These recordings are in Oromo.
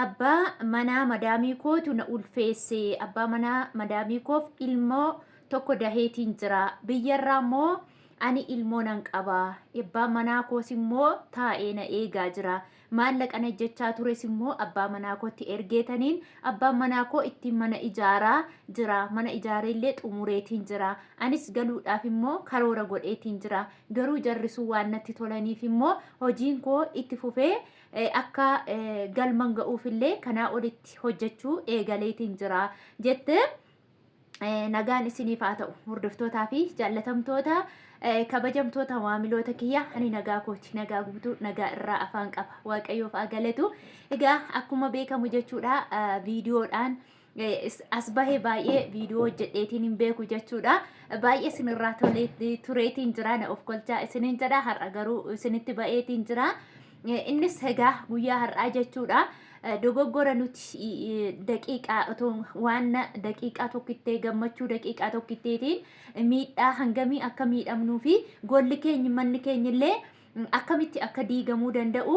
Abbaa manaa madaamii kootu na ulfeesse. Abbaa manaa madaamii koof ilmoo tokko daheetiin jira. Biyyarraa immoo ani ilmoo nan qaba. Abbaan manaa koos immoo taa'ee na eegaa jira. Maallaqa na jechaa tures immoo abbaa manaa kootti ergeetaniin abbaan manaa koo ittiin mana ijaaraa jira. Mana ijaareellee xumureetiin jira. Anis galuudhaaf immoo karoora godheetiin jira. Garuu jarri sun waan natti tolaniif immoo hojiin koo itti fufee akka galman ga'uufillee kanaa olitti hojjechuu eegaleetiin jira jette. Nagaan isiniif haa ta'u, hordoftootaa fi jaallatamtoota, kabajamtoota maamiloota kiyya. Ani nagaa kooti, nagaa guutuu, nagaa irraa afaan qaba, Waaqayyoof haa galatu. Egaa akkuma beekamu jechuudha, viidiyoodhaan as bahee baay'ee viidiyoo hojjedheetiin hin beeku jechuudha. Baay'ee isinirraa tolee tureetiin jira, na of kolchaa isiniin jedha. Har'a garuu isinitti ba'eetiin jira. Innis egaa guyyaa har'aa jechuudha. Dogoggora nuti daqiiqaa otoo waan daqiiqaa tokkittee, gammachuu daqiiqaa tokkitteetiin miidhaa hangamii akka miidhamnuu fi golli keenya, manni keenya illee akkamitti akka diigamuu danda'u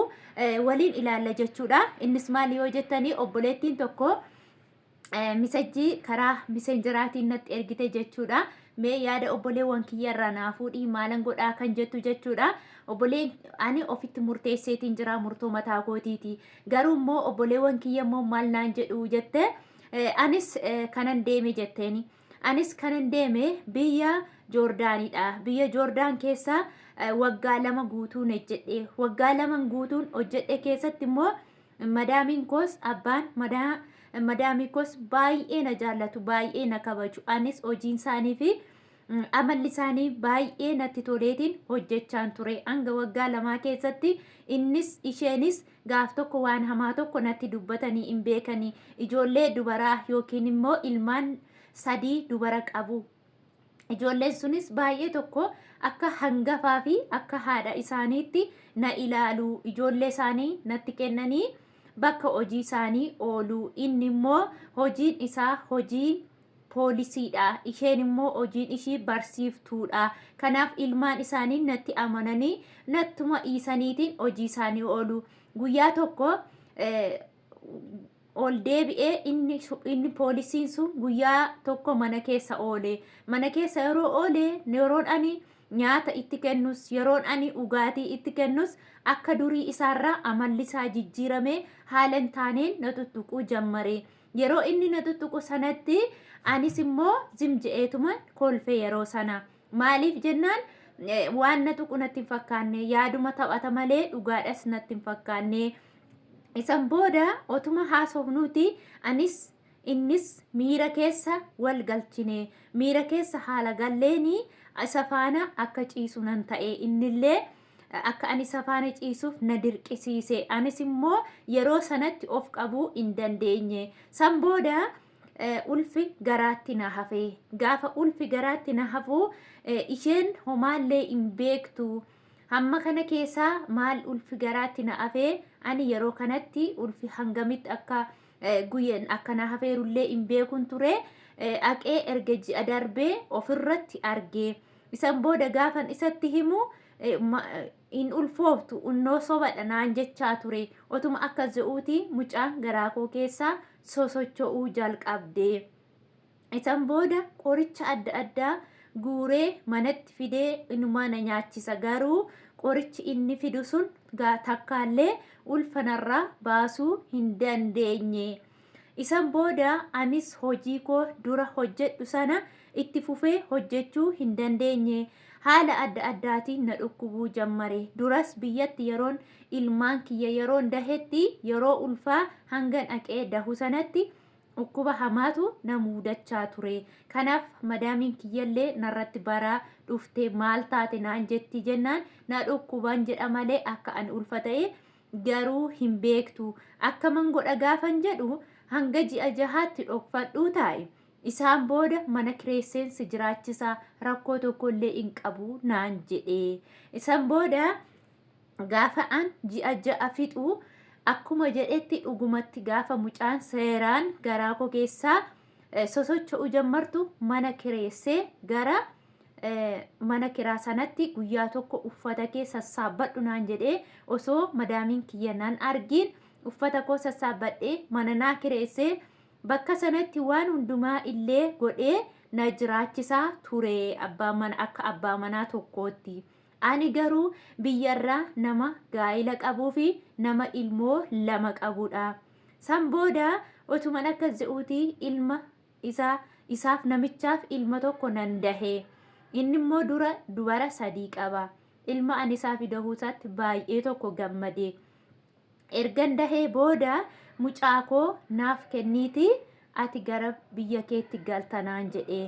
waliin ilaalla jechuudha. Innis maali yoo jettanii, obboleettiin tokko misajjii karaa miseenjeraatiin natti ergite jechuudha. Mee yaada obboleewwan kiyyarraa naa fuudhii, maalan godhaa kan jettu jechuudha. Obboleen ani ofitti murteesseetiin jira, murtoo mataa kootiiti. Garuu immoo obboleewwan kiyya immoo maal naan jedhu jette. Anis kanan deeme jetteeni. Anis kanan deeme biyya Joordaanidha. Biyya Joordaan keessa waggaa 2 guutuun hojjedhe. Waggaa 2 guutuun hojjedhe keessatti immoo madaamiin koos, abbaan madaa madaamii koos baay'ee na jaallatu, baay'ee na kabaju. Anis hojiin isaanii fi amalli isaanii baay'ee natti toleetiin hojjechaan ture. Hanga waggaa 2 keessatti innis isheenis gaaf tokko waan hamaa tokko natti dubbatanii hin beekanii. Ijoollee dubaraa yookiin immoo ilmaan 3 dubara qabu. Ijoolleen sunis baay'ee tokko akka hangafaa fi akka haadha isaaniitti na ilaalu. Ijoollee isaanii natti kennanii bakka hojii isaanii oolu. Inni immoo hojiin isaa hojii poolisiidha. Isheen immoo hojiin ishii barsiiftuudha. Kanaaf ilmaan isaanii natti amananii nattuma dhiisaniitiin hojii isaanii oolu. Guyyaa tokko ol deebi'ee inni poolisiin sun guyyaa tokko mana keessa oole. Mana keessa yeroo oole, yeroon ani nyaata itti kennus, yeroon ani dhugaatii itti kennus, akka durii isaarraa amalli isaa jijjiirame, haala hin taaneen na tuttuquu jammare. Yeroo inni na tuttuqu sanatti anis immoo zim je'eetuma kolfe yeroo sana. Maaliif jennaan, waan na tuqu natti hin fakkaanne, yaaduma taphata malee dhugaadhas natti hin fakkaanne. Isan booda otuma haasofnuuti anis innis miira keessa wal galchine. Miira keessa haala galleeni isa faana akka ciisu nan ta'e. Innillee akka ani isa faana ciisuuf na dirqisiise. Anis immoo yeroo sanatti of qabuu hin dandeenye. San booda ulfi garaatti na hafe. Gaafa ulfi garaatti na hafu isheen homaallee hin beektu. Hamma kana keessaa maal ulfi garaatti na hafee, ani yeroo kanatti ulfi hangamitti akka guyyeen akka na hafeerullee hin beekun ture. Aqee erga ji'a darbee ofirratti arge. Isan booda gaafan isatti himu, hin ulfooftu, unnoo sobadha naan jechaa ture. Otuma akkas je'uuti mucaan garaa koo keessaa sosocho'uu jalqabde. Isan booda qoricha adda addaa guuree manatti fidee inumaa na nyaachisa. Garuu qorichi inni fidu sun takkaallee ulfa narraa baasuu hin dandeenye. Isan booda anis hojii koo dura hojjedhu sana itti fufee hojjechuu hin dandeenye. Haala adda addaatiin na dhukkubuu jammare. Duras biyyatti yeroon ilmaan kiyya yeroon dahetti, yeroo ulfaa hangan dhaqee dahu sanatti dhukkuba hamaatu na muudachaa ture. Kanaaf madaamiin kiyyallee narratti baraa dhufte, maal taate naan jetti jennaan, na dhukkuban jedha malee akka ani ulfa ta'e garuu hin beektu. Akkaman godha gaafan jedhu, hanga ji'a jahaatti dhokfadhuu taa'i. Isaan booda mana kireesseen si jiraachisa, rakkoo tokkollee hin qabu naan jedhe. Isan booda gaafa an ji'a 6 fixu, akkuma jedhetti dhugumatti gaafa mucaan seeraan garaa koo keessaa sosocho'u jammartu, mana kireessee gara mana kiraa sanatti guyyaa tokko uffata kee sassaabbadhu naan jedhee, osoo madaamiin kiyya nan argiin Uffata koo sassaabbadhee mana naa kireessee bakka sanatti waan hundumaa illee godhee na jiraachisaa ture abbaa mana akka abbaa manaa tokkootti. Ani garuu biyyarraa nama gaa'ila qabuu fi nama ilmoo 2 qabudha. San booda otuman akkas je'uutii ilma isaa isaaf namichaaf ilma tokko nan dahe. Inni immoo dura dubara 3 qaba. Ilma ani isaafi dahuu isaatti baay'ee tokko gammade. Ergan dahee booda mucaa koo naaf kenniitii ati gara biyya keetti galta naan jedhe.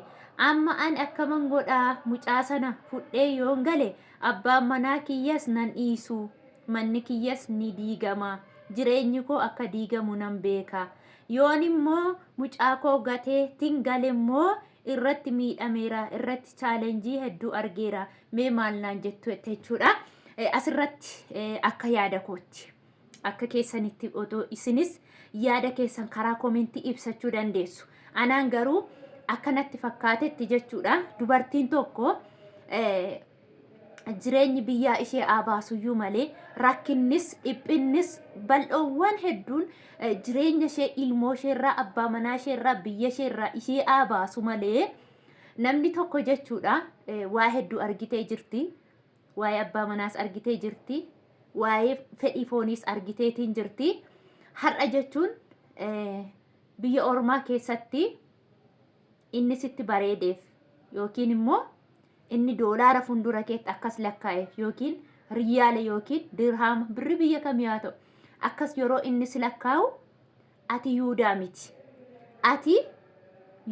Amma ani akkaman godhaa mucaa sana fudhee yoon gale abbaan manaa kiyyas nan dhiisu. Manni kiyyas ni diigama. Jireenyi koo akka diigamu nan beeka. Yoon immoo mucaa koo gatee tin gale immoo irratti miidhameera, irratti chaalenjii hedduu argeera. Mee maal naan jettu jette jechuudha. Asirratti akka yaada kootti akka keessanitti otoo isinis yaada keessan karaa komentii ibsachuu dandeessu. Anaan garuu akka natti fakkaatetti jechuudha dubartiin tokko jireenyi biyyaa ishee haa baasuyyuu malee rakkinnis dhiphinnis bal'oowwan hedduun jireenya ishee ilmoo isheerraa abbaa manaa isheerraa biyya isheerraa ishee haa baasu malee namni tokko jechuudha waa hedduu argitee jirti. Waa'ee abbaa manaas argitee jirti. Waa'ee fedhii fooniis argiteetiin jirti. Har'a jechuun biyya ormaa keessatti inni sitti bareedeef yookiin immoo inni doolaara fuuldura keetti akkas lakkaa'eef yookiin riyaala yookiin dirhaama birri biyya kamii haa ta'u akkas yeroo inni si lakkaa'u ati yuudaa miti. Ati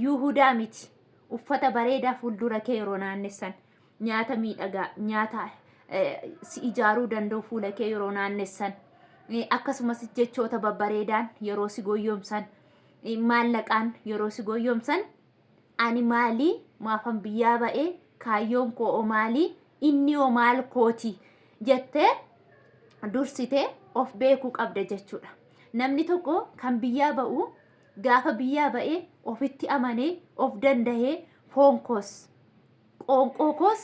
yuuhudaa miti. Uffata bareedaa fuuldura kee yeroo naannessan nyaata miidhagaa nyaata si ijaaruu danda'u fuula kee yeroo naannessan akkasumas jechoota babbareedaan yeroo si goyyomsan maallaqaan yeroo si goyyomsan ani maalii maafan biyyaa ba'ee kaayyoon koo oo maalii inni oo maal kooti jettee dursitee of beekuu qabda jechuudha. Namni tokko kan biyyaa ba'u gaafa biyyaa ba'ee ofitti amanee of danda'ee foon koos qoonqoo koos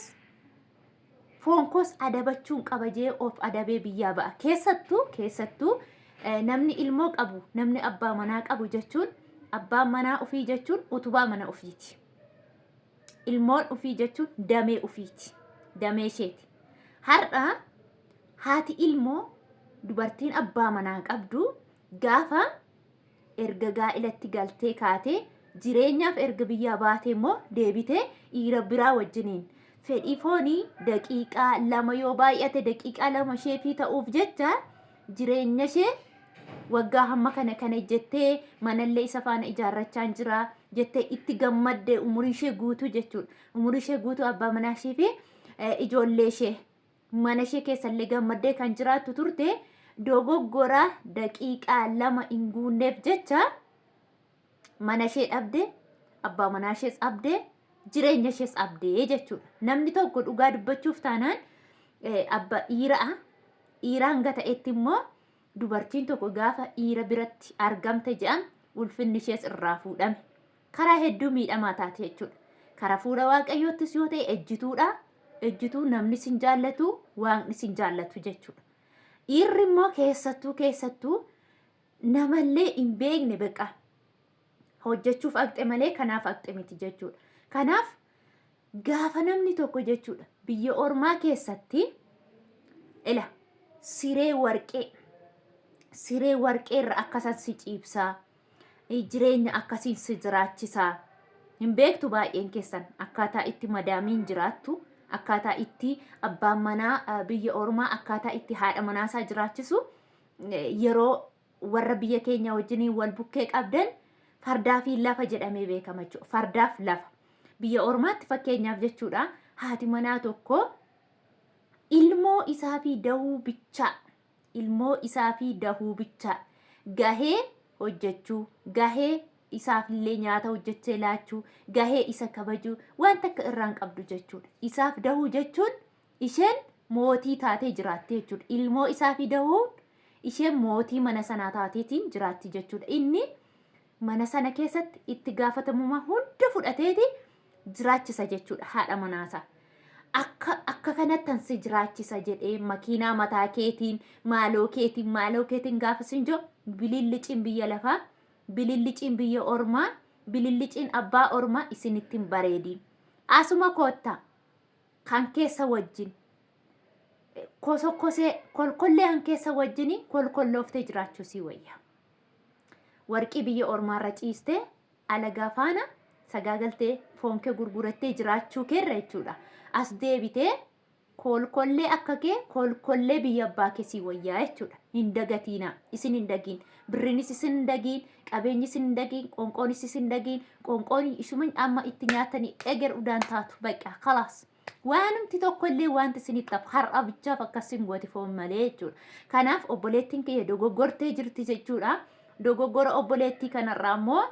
foon koos adabachuun qaba jee of adabee biyyaa ba'a. Keessattuu keessattuu namni ilmoo qabu namni abbaa manaa qabu jechuun abbaan manaa ofii jechuun utubaa mana ofiiti. Ilmoon ofii jechuun damee ofiiti. Damee isheeti. Har'a haati ilmoo dubartiin abbaa manaa qabdu gaafa erga gaa'ilatti galtee kaatee jireenyaaf erga biyyaa baatee immoo deebitee dhiira biraa wajjiniin fedhii foonii daqiiqaa 2 yoo baay'ate daqiiqaa 2 isheefii ta'uuf jecha jireenya ishee waggaa hamma kana kana jettee manallee isa faana ijaarrachaan jira jettee itti gammadde umurii ishee guutuu jechuudha. Umurii ishee guutuu abbaa manaa ishee fi ijoollee ishee mana ishee keessallee gammaddee kan jiraattu turte dogoggora daqiiqaa 2 hin guunneef jecha mana ishee dhabde, abbaa manaa ishees dhabde, jireenya ishees dhabde jechuudha. Namni tokko dhugaa dubbachuuf taanaan abba dhiiraa dhiira hanga ta'etti immoo dubartiin tokko gaafa dhiira biratti argamte jedhan ulfinni ishees irraa fuudhame. Karaa hedduu miidhamaa taate jechuudha. Karaa fuula Waaqayyoottis yoo ta'e ejjituudha. Ejjituu namni sin jaallatu, waaqni sin jaallatu jechuudha. Dhiirri immoo keessattuu keessattuu namallee hin beekne beqa hojjechuuf aqxe malee kanaaf aqxe miti jechuudha. Kanaaf gaafa namni tokko jechuudha biyya ormaa keessatti ila siree warqee siree warqee irra akkasan si ciibsaa jireenya akkasiin si jiraachisaa. Hin beektu baay'een keessan akkaataa itti madaamiin jiraattu, akkaataa itti abbaan manaa biyya ormaa akkaataa itti haadha manaasaa jiraachisu yeroo warra biyya keenya wajjiniin wal bukkee qabdan fardaa fi lafa jedhamee beekama jechuudha. Fardaaf lafa. Biyya ormaatti fakkeenyaaf jechuudha haati manaa tokko ilmoo isaa fi dahuu bichaa ilmoo isaa fi dahuu bichaa gahee hojjechuu gahee isaafillee nyaata hojjechee laachuu gahee isa kabajuu waan takka irraan qabdu jechuudha. Isaaf dahuu jechuun isheen mootii taatee jiraatti jechuudha. Ilmoo isaa fi dahuun isheen mootii mana sanaa taateetiin jiraatti jechuudha. Inni mana sana keessatti itti gaafatamummaa hunda fudhateeti jiraachisa jechuudha haadha manaasaa. Akka akka kanattan si jiraachisa jedhee makiinaa mataa keetiin maaloo keetiin maaloo keetiin gaafa sin jiru Bililliciin biyya lafaa, bililliciin biyya ormaa, bililliciin abbaa ormaa isinitti hin bareediin. Asuma koottaa kan keessa wajjin kosokkosee kolkollee kan keessa wajjin kolkollooftee jiraachuu sii wayya. Warqii biyya ormaarra ciistee alagaa faana sagaagaltee foon kee gurgurattee jiraachuu keerra jechuudha. As deebitee kolkollee akka kee kolkollee biyya abbaa kee sii wayyaa jechuudha. Hin dagatiinaa. Isin hin dagiin. Birriinis isin hin dagiin. Qabeenyi isin hin dagiin. Qoonqoonis isin hin dagiin. Qoonqoon isuma amma itti nyaatanii eger udaan taatu. Baqa kalaas. Waanumti tokko illee wanti isinitti hafu har'a bichaaf akkas hin gooti foon malee jechuudha. Kanaaf obboleettiin kiyya dogoggortee jirti jechuudha. Dogoggora obboleettii kanarraa immoo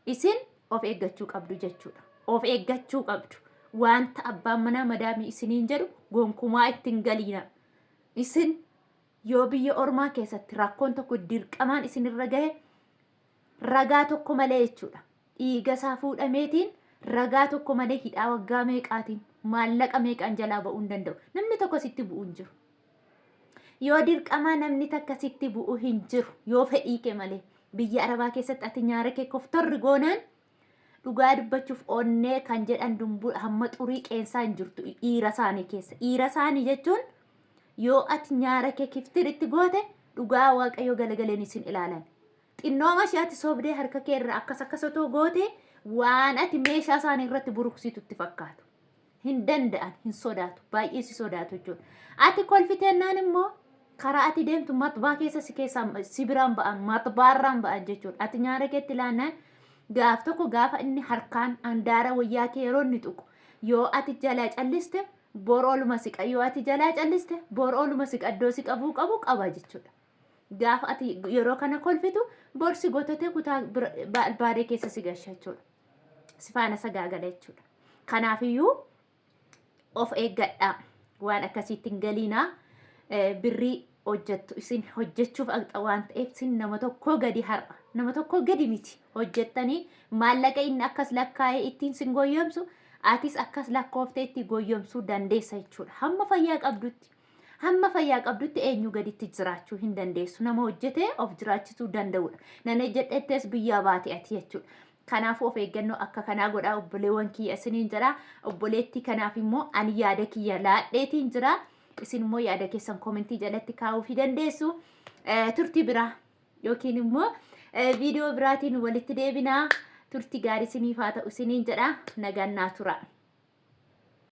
isin of eeggachuu qabdu jechuudha. Of eeggachuu qabdu. Wanta abbaan manaa madaamii isiniin jedhu gonkumaa ittiin galiina. Isin yoo biyya ormaa keessatti rakkoon tokko dirqamaan isinirra gahe ragaa tokko malee jechuudha. Dhiiga isaa fuudhameetiin ragaa tokko malee hidhaa waggaa meeqaatiin maallaqa meeqaan jalaa ba'uu hin danda'u. Namni tokko sitti bu'uu hin jiru. Yoo dirqamaa namni takka sitti bu'u hin jiru yoo fedhii kee malee. Biyya Arabaa keessatti ati nyaara kee koftorri goonaan dhugaa dubbachuuf onnee kan jedhan dumbuu hamma xurii qeensaa hin jirtu dhiira isaanii keessa. Dhiira isaanii jechuun yoo ati nyaara kee kiftir itti goote dhugaa Waaqayyo galagaleen isin ilaalan. Xinnooma ishee ati sobdee harka kee irraa akkas akkas otoo goote waan ati meeshaa isaanii irratti buruqsitu itti fakkaatu. Hin danda'an, hin sodaatu, baay'ee si sodaatu jechuudha. Ati kolfiteennaan immoo karaa ati deemtu maxbaa keessa si keessaa si biraan ba'an, maxbaarraan ba'an jechuudha. Ati nyaara keetti ilaannaan gaaf tokko gaafa inni harkaan handaara wayyaa kee yeroo inni tuqu yoo ati jalaa calliste bor oluma siqa yoo ati jalaa calliste bor oluma siqa iddoo si qabuu qabu qaba jechuudha. Gaafa ati yeroo kana kolfitu bor si gototee kutaa baadee keessa si gasha jechuudha. Si faana sagaagala jechuudha. Kanaafiyyuu of eeggadhaa. Waan akkasiitti hin galiinaa. Birrii hojjettu isin hojjechuuf aqxa waan ta'eef isin nama tokkoo gadi har'a nama tokkoo gadi miti hojjettanii maallaqa inni akkas lakkaa'ee ittiin sin goyyomsu atis akkas lakkooftee itti goyyomsuu dandeessa jechuudha. Hamma fayyaa qabdutti. Hamma fayyaa qabdutti eenyuu gaditti jiraachuu hin dandeessu. Nama hojjetee of jiraachisuu danda'udha. Nan hojjedhettees biyyaa baate ati jechuudha. Kanaafuu of eeggannoo akka kanaa godhaa obboleewwan kiyya isiniin jedha. Obboleettii kanaaf immoo ani yaada kiyya laadheetiin jira. Isin immoo yaada keessan komentii jalatti kaa'uufii dandeessu. Turtii biraa yookiin immoo viidiyoo biraatiin walitti deebinaa. Turtii gaarii isiniif haa ta'u isiniin jedha. Nagaan naa tura.